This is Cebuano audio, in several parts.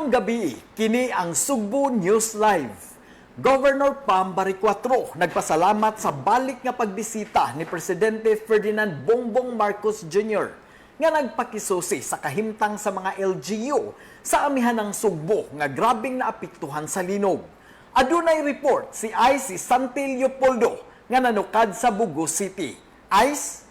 Maayong gabi, kini ang Sugbo News Live. Governor Pam Baricuatro nagpasalamat sa balik nga pagbisita ni Presidente Ferdinand Bongbong Marcos Jr. nga nagpakisusi sa kahimtang sa mga LGU sa amihan ng Sugbo nga grabing naapektuhan sa linog. Adunay report si Ice Santi Leopoldo nga nanukad sa Bogo City. Ice?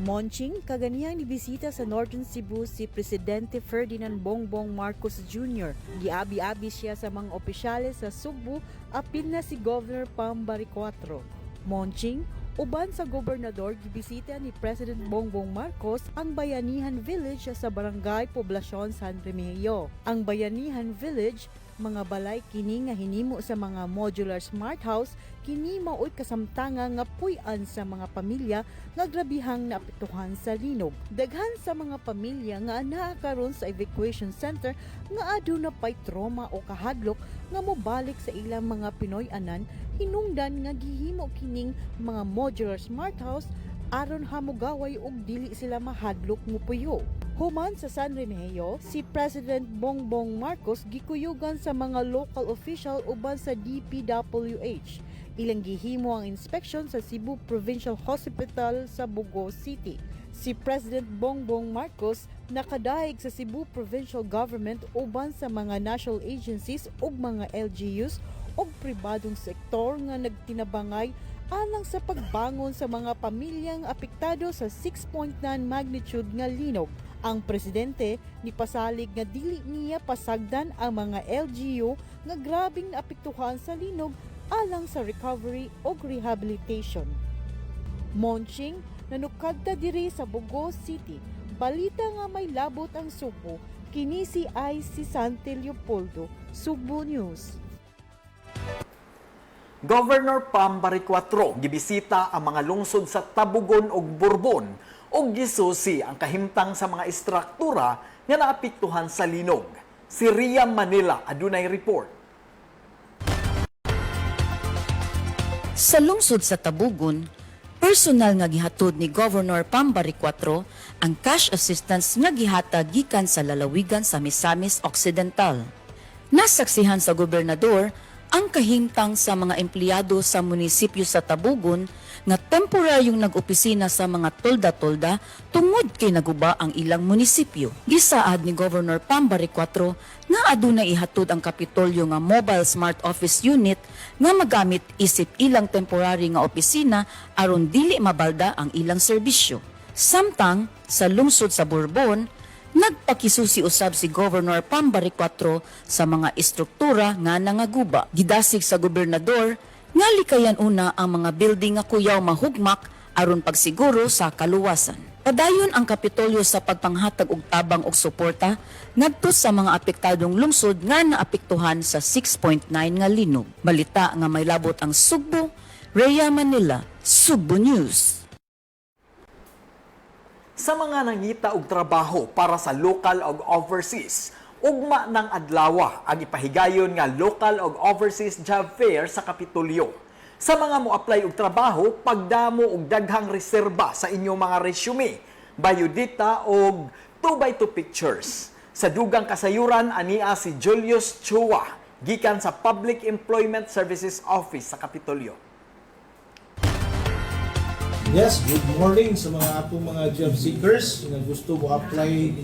Monching, kaganihang nibisita sa Northern Cebu si Presidente Ferdinand Bongbong Marcos Jr. Giabi-abi siya sa mga opisyales sa Sugbo, apil na si Governor Pam Baricuatro. Monching, uban sa gobernador, gibisita ni President Bongbong Marcos ang Bayanihan Village sa Barangay Poblacion, San Remigio. Ang Bayanihan Village, mga balay kini nga hinimo sa mga modular smart house, kini maoy kasamtanga nga puy-an sa mga pamilya nga grabihang naapektuhan sa linog. Daghan sa mga pamilya nga anaa karon sa evacuation center nga aduna pay trauma o kahadlok nga mobalik sa ilang mga Pinoy-anan, hinungdan nga gihimo kining mga modular smart house aron hamugaway og dili sila mahadlok mupuyo. Human sa San Remigio, si President Bongbong Marcos gikuyugan sa mga local official uban sa DPWH. Ilang gihimo ang inspection sa Cebu Provincial Hospital sa Bogo City. Si President Bongbong Marcos nakadayeg sa Cebu Provincial Government uban sa mga national agencies ug mga LGUs ug pribadong sektor nga nagtinabangay alang sa pagbangon sa mga pamilyang apektado sa 6.9 magnitude nga linog. Ang presidente nipasalig nga dili niya pasagdan ang mga LGU nga grabing naapektuhan sa linog alang sa recovery ug rehabilitation. Monching, nanukad ta diri sa Bogo City. Balita nga may labot ang Sugbo. Kini si si Sante Leopoldo, Sugbo News. Governor Pam Baricuatro gibisita ang mga lungsod sa Tabugon ug Borbon ug gisusi ang kahimtang sa mga istruktura nga naapektuhan sa linog. Si Ria Manila adunay report. Sa lungsod sa Tabugon, personal nga gihatod ni Governor Pam Baricuatro ang cash assistance nga gihatag gikan sa lalawigan sa Misamis Occidental. Nasaksihan sa gobernador ang kahimtang sa mga empleyado sa munisipyo sa Tabugon nga temporaryong nag-opisina sa mga tolda-tolda tungod kay naguba ang ilang munisipyo. Gisaad ni Governor Pam Baricuatro nga aduna ihatod ang Kapitolyo nga Mobile Smart Office Unit nga magamit isip ilang temporary nga opisina aron dili mabalda ang ilang serbisyo. Samtang sa lungsod sa Borbon, nagpakisusi usab si Governor Pam Baricuatro sa mga istruktura nga nangaguba. Gidasig sa gobernador nga likayan una ang mga building nga kuyaw mahugmak aron pagsiguro sa kaluwasan. Padayon ang Kapitolyo sa pagpanghatag og tabang og suporta ngadto sa mga apektadong lungsod nga naapektuhan sa 6.9 nga linog. Balita nga may labot ang Sugbo, Rhea Manila, Sugbo News. Sa mga nangita og trabaho para sa local og overseas, ugma ng adlawa ang ipahigayon nga local og overseas job fair sa Kapitolyo. Sa mga mo-apply og trabaho, pagdamo og daghang reserba sa inyong mga resume, biodata og 2x2 pictures. Sa dugang kasayuran, ania si Julius Chua, gikan sa Public Employment Services Office sa Kapitolyo. Yes, good morning sa mga atong mga job seekers nga gusto mo apply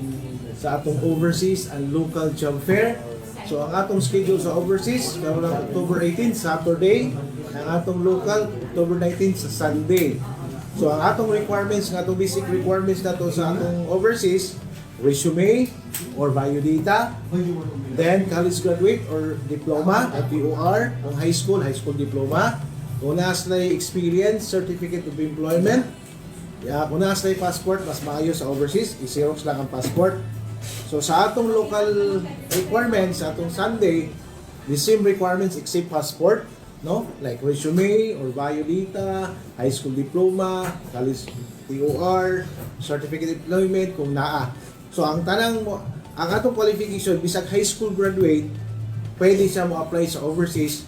sa atong overseas and local job fair. So ang atong schedule sa overseas karon lang October 18, Saturday, ang atong local October 19 sa Sunday. So ang atong requirements, ng atong basic requirements nato sa atong overseas, resume or biodata, then college graduate or diploma, TOR, kung high school diploma, kung naa sila'y experience, certificate of employment, yeah, kung naa sila'y passport, mas maayo sa overseas, i-xerox lang ang passport. So sa atong local requirements, sa atong Sunday, the same requirements except passport, no? Like resume or biodata, high school diploma, college TOR, certificate of employment kung naa. So ang tanang mo, ang atong qualification bisag high school graduate, pwede siya mo apply sa overseas,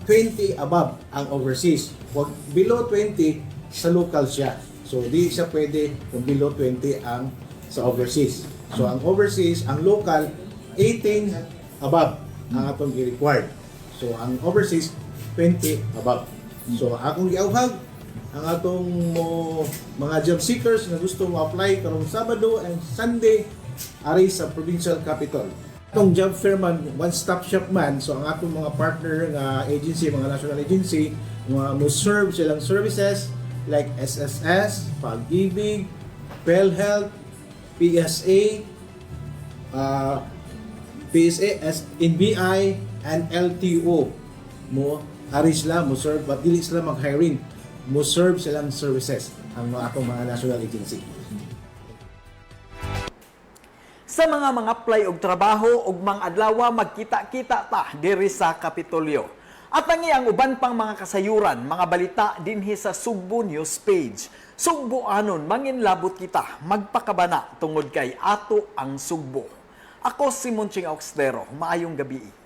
20 above ang overseas. Wag below 20 sa local siya. So di siya pwede kung below 20 ang sa overseas. So ang overseas, ang local, 18 above ang atong i-required. So ang overseas, 20 above. So akong giawhag ang atong mo mga job seekers nga gusto mo apply karong Sabado and Sunday ari sa provincial capital. Atong job fair man, one-stop shop man, so ang atong mga partner nga agency, mga national agency, mga mo serve silang services like SSS, Pag-ibig, PhilHealth, PSA, PSA, NBI, and LTO mo ari sila mo serve, but dili sila mag-hiring, mo serve silang services ang mga atong mga national agency. Sa mga apply og trabaho ug mga adlaw, magkita-kita ta diri sa Kapitolyo. At tangi ang uban pang mga kasayuran, mga balita dinhi sa Sugbo News Page. Sugbo anon, manginlabot kita, magpakabana tungod kay ato ang Sugbo. Ako si Monching Auxtero, maayong gabi.